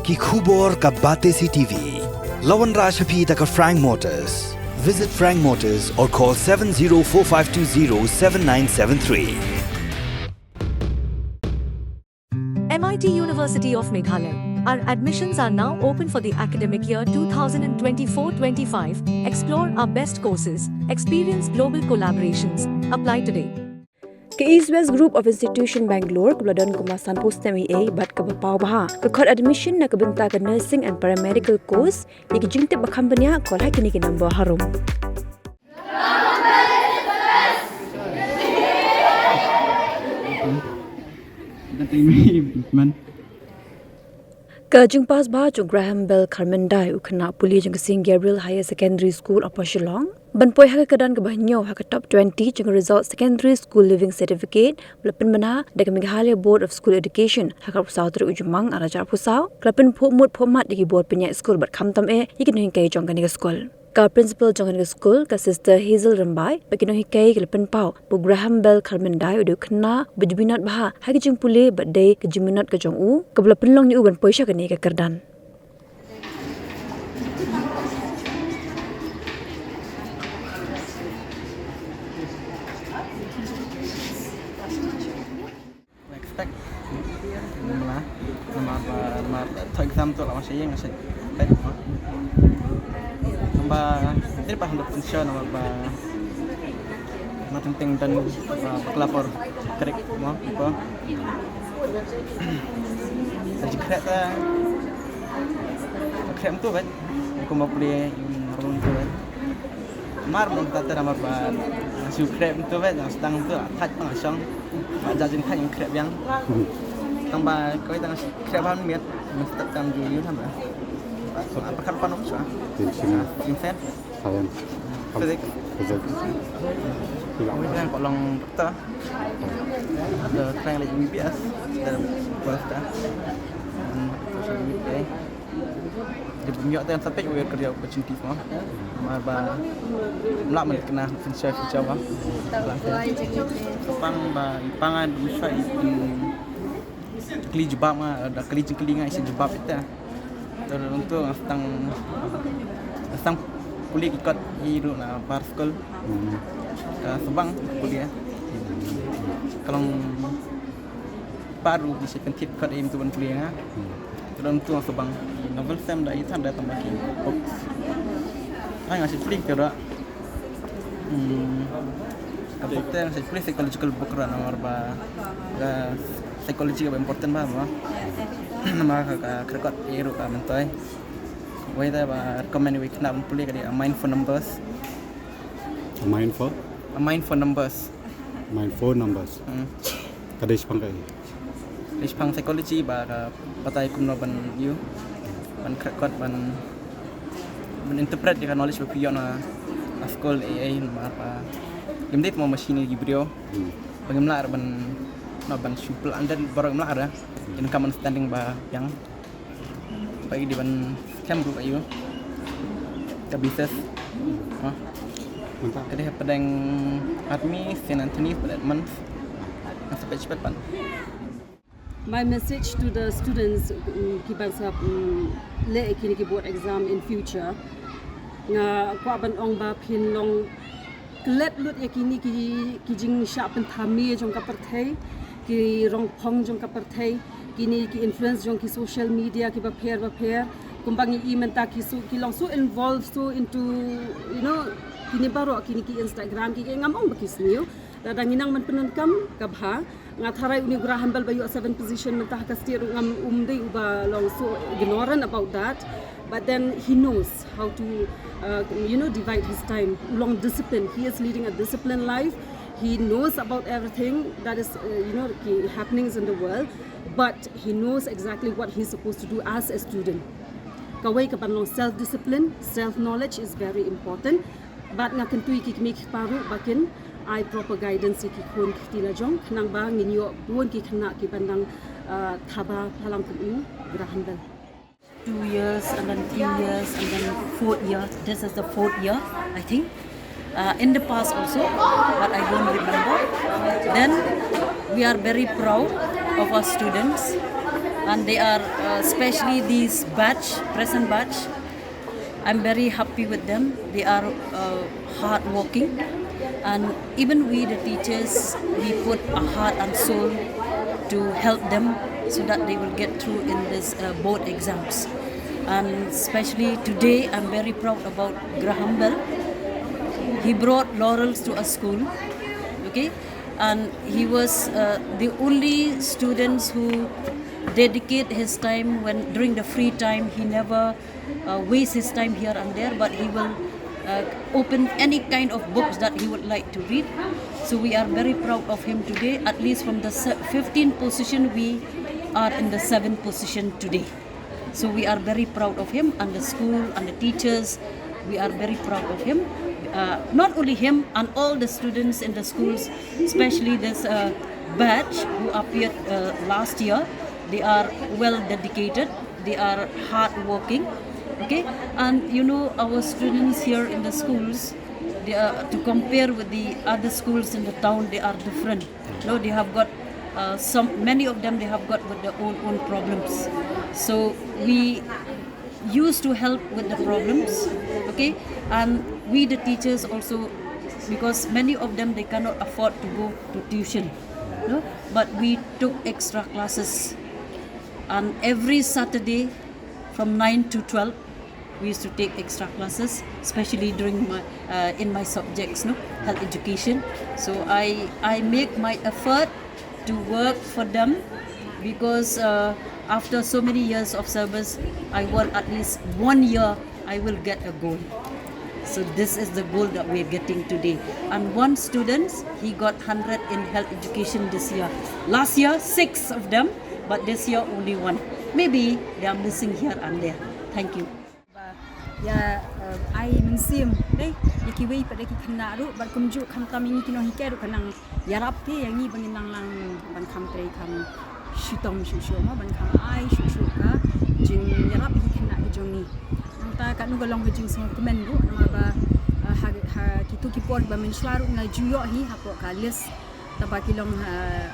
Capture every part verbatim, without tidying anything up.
Ki khubor ka Batesi T V. La wanrah sha phi da ka Frank Motors. Visit Frank Motors or call seven zero four five two zero seven nine seven three. M I T University of Meghalaya. Our admissions are now open for the academic year two thousand twenty-four twenty-five. Explore our best courses, experience global collaborations. Apply today. Ka East West Group of Institution Bangalore kaba la don kumba sanphew snem eiei bad kaba paw bha ka khot admission na ka bynta ka nursing and paramedical course. Ïa ki jingtip ba kham bniah, call ha kine ki number harum. Ka jingpass bha jong u Graham Bell Kharmyndai, u khynnah pule jong ka Saint Gabriel Higher Secondary School, Upper Shillong, ban poi ha ka kyrdan kaba hynñiew ha ka top twenty jong ka result Secondary School Leaving Certificate ba la pynbna da ka Meghalaya Board of School Education ha ka arphew saw tarik u Jymmang arhajar arphew saw, ka la pynphuh mut phuh mat ïa ki bor pynïaid skul bad khamtam eh ïa ki nonghikai jong kane ka skul. Ka principal jong kane ka skul, ka Sister Hazel Rymbai, bad ki nonghikai ki la pynpaw ba u Graham Bell Kharmyndai u dei u khynnah ba ju minot bha ha ka jingpule bad dei ka jingminot ka jong u kaba la pynlong ïa u ban poi sha kane ka kyrdan. Expect. Namar, namar, namar thoh exam tu la masih yang masih. Namar, ini pas untuk sure namar ba, namar teng teng dan ba bakla por krik mo apa. Jadi kret ta, kret tu kan. Aku mau beli yang rumah tu kan. Mar mo ta tera mar ba shu khreh mynta ba jang stang tu thait pang shong. Ba jang jin thait khreh biang. Tang ba kawei tang khreh ban miet mynta tang ju yu tham ba. Apa kar pan ok shu. Tin shin. Tin sen. Science. Physics. Physics. Kawei tang ko long doktor. The tang le M B B S. The first. Social media. Dei ban ïoh tang sa peit wei career opportunity mo. Namar ba ym lah ban kynnoh future future ba. Pang ba i pang ai du shwa i pyn kylli jubab nga, da kylli jingkylli nga i sa jubab ita. Te ruh ntu nga sa tang, nga sa tang pule ki kot i ruh na bar skul. Ka Subang pule. Ka long baru di sa pyntip kot im tu ban pule nga. Ka long tu nga Subang. Novel sem da i than da tang ba ki books. Ai nga sa pule ka ruh. Hmm. Ka book te nga sa pule psychological book ruh namar ba ka psychology ka ba important ba ba. Namar ka, ka kyrkot i ruh ka myntoi. Wei te ba recommend wei khynnah ban pule ka dei A Mind for Numbers. A Mind for? A Mind for Numbers. Mind for Numbers. Hmm. Ka dei shaphang kaei? Dei shaphang psychology ba ka batai kumno ban ïoh ban kyrkot ban, ban interpret ïa ka knowledge ba phi ïoh na skul, A I namar ba ngim dei mo machine ki briew. Hmm. Ba ngim lah ban, no, ban shu pynlong under baroh ngim lah re. Hmm. Kin kam understanding ba biang. Ba i dei ban skhem ruh aïu. Ka basis. Ha. Mynta. Ka dei hapdeng Army, Saint Anthony, Edmonds. Nga sa peit shipet pan. My message to the students, mm, ki ban sa, mm, leh kine ki board exam in future. Nga kwah ban ong ba phin long klet lut ïa kine ki, ki jingshah pynthame jong ka pyrthei, ki rong phong jong ka pyrthei, kine ki influence jong ki social media ki bapher bapher, kumba ngi i mynta ki so, ki long so involved, so into, you know, kine baroh kine ki Instagram ki, ki ngam ong ba ki sniew, lada ngi nang ban pyndonkam ka bha. Nga tharai une u Graham Bell ba ïoh seven position mynta ha ka state ruh ngam, um dei uba long so ignorant about that. But then he knows how to, uh, you know, divide his time. U long discipline. He is leading a disciplined life. He knows about everything that is, uh, you know, ki happenings in the world. But he knows exactly what he's supposed to do as a student. Kawei ka ban long self discipline, self knowledge is very important. Bad nga kyntu ïa ki kmie ki kpa ruh ba kin ai proper guidance ïa ki khun ki kti la jong, khnang ba ngin ïoh bun ki khynnah ki ban nang, uh, thaba phalang kum u Graham Bell. Two years and then three years and then fourth year. This is the fourth year, I think. Uh, in the past also, but I don't remember. Then we are very proud of our students. And they are, uh, especially these batch, present batch, I'm very happy with them. They are, uh, hardworking, and even we, the teachers, we put our heart and soul to help them so that they will get through in this, uh, board exams. And especially today, I'm very proud about Graham Bell. He brought laurels to our school, okay? And he was, uh, the only students who dedicate his time when, during the free time, he never, uh, waste his time here and there, but he will, uh, open any kind of books that he would like to read. So we are very proud of him today. At least from the se-, fifteen position, we are in the seventh position today. So we are very proud of him, and the school and the teachers, we are very proud of him. Uh, not only him, and all the students in the schools, especially this, uh, batch who appeared, uh, last year, they are well dedicated, they are hardworking, okay? And you know, our students here in the schools, they are, to compare with the other schools in the town, they are different. No, they have got, uh, some, many of them, they have got with their own, own problems. So we used to help with the problems, okay? And we, the teachers, also, because many of them, they cannot afford to go to tuition, no? But we took extra classes. And every Saturday from nine to twelve, we used to take extra classes, especially during my, uh, in my subjects, no, health education. So I, I make my effort to work for them, because, uh, after so many years of service, I want at least one year I will get a gold. So this is the gold that we're getting today. And one student, he got hundred in health education this year. Last year, six of them, but this year only one. Maybe they are missing here and there. Thank you. Ba ïa, eh, ai mynsiem, dei, ïa kiwei pat de ki khynnah ruh, bad kumjuh khamtam ïa ngi ki nonghikai ruh ka nang ïarap te ïa ngi ba ngin nang lang ban kham trei kham shitom shuh shuh mo, ban kham ai shuh shuh ka jingïarap ïa ki khynnah ki jong ngi. Nangta katno ka long ka jingsngewkmen ruh namar ba, eh, ha, ha kito ki por ba mynshuwa ruh nga ju ïoh hi hapoh ka list. Tangba ki long ha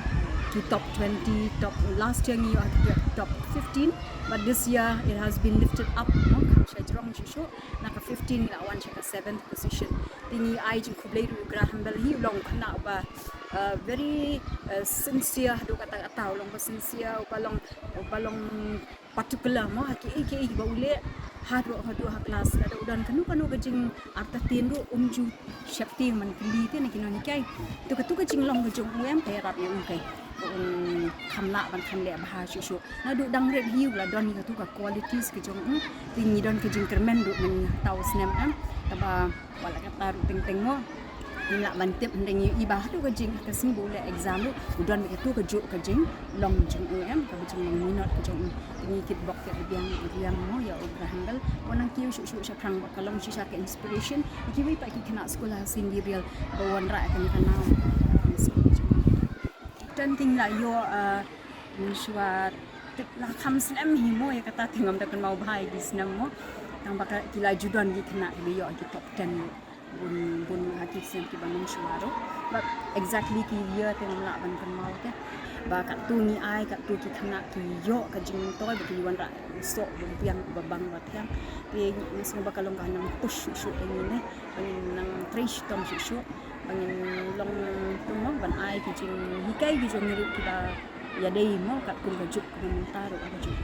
ki top twenty, top, last year ngi ïoh ha ki top fifteen, but this year it has been lifted up, no, kham shajrong shuh shuh, na ka fifteen ngi la wan sha ka seventh position. Te ngi ai jingkhublei ruh ïa u Graham Bell hi, u long u khynnah uba, uh, very, uh, sincere haduh katta katta, u long uba sincere, uba long, uba long particular mo ha kiei kiei ba u leh, haduh haduh ha klas, lada u don kano kano ka jingartatien ruh um ju sheptieng ban kylli te na ki nonghikai. To katu ka jinglong ka jong u em ka ïarap ïa u, kai, un kham lah ban kham leh bha shuh shuh. Naduh dang rit hi u la don ïa katu ka qualities ka jong u. Te ngi don ka jingkyrmen ruh mynta u snem em. Tangba wat la katta ruh teng teng mo, ngim lah ban tip, hynrei ngi ïohi ba haduh ka jing, ka sngi ba u leh exam ruh u don bad katu kajuh ka jinglong jong u em, kaba jinglong minot ka jong u. Te ngi kitbok ïa ka biang, ka biang mo ïa u Graham Bell. Wat nang kiew shuh shuh shaphrang ba ka long shisha ka inspiration ïa kiwei pat ki khynnah skul ha Sing Gabriel ba wanrah ïa kane ka nam. Ten te ngi la ïoh, ah, mynshuwa tip la kham snem hi mo, ïa kata te ngam da kynmaw bha ïa ki snem mo. Tangba ka, ki la ju don ki khynnah kiba ïoh ki top ten bun bun ha ki snem kiba mynshuwa ruh. But exactly ki year te ngam lah ban kynmaw te. Ba katto ngi ai, katto ki khynnah ki ïoh ka jingmyntoi ba ki wanrah soh ba biang ba bang ba thiang. Te nga sngew ba ka long ka nang push shuh shuh ïa ngi ne, ba ngin nang trei shitom shuh shuh, ba ngin long, to mo, ban ai ki jinghikai ki jong ngi ruh kiba ïadei mo, katkum ka juk ka mynta ruh ka juk.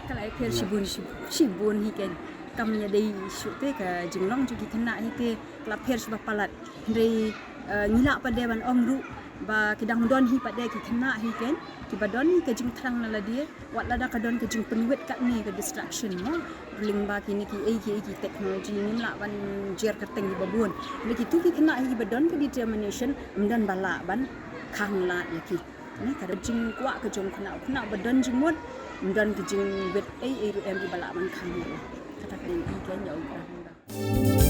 Ka la pher shibun, shibun hi, kan kam ïadei shuh te ka jinglong jong ki khynnah hi te, ka la pher shiba palat. Hynrei, eh, ngi lah pat de ban ong ruh ba ki dang don hi pat de ki khynnah hi, kan, kiba don hi ka jingthrang na lade. Wat lada ka don ka jingpynwit katne ka distraction mo, lyngba kine kiei kiei ki technology, ngim lah ban jer kyrteng kiba bun. Hynrei kito ki khynnah hi kiba don ka determination, ym don ba lah ban khang lad ïa ki. Ne, ka don jingkwah ka jong khynnah, khynnah ba don jingmut, ym don ka jingwit ei ei ruh em kiba lah ban khang lad. Kata ka dei ïa u Graham Bell.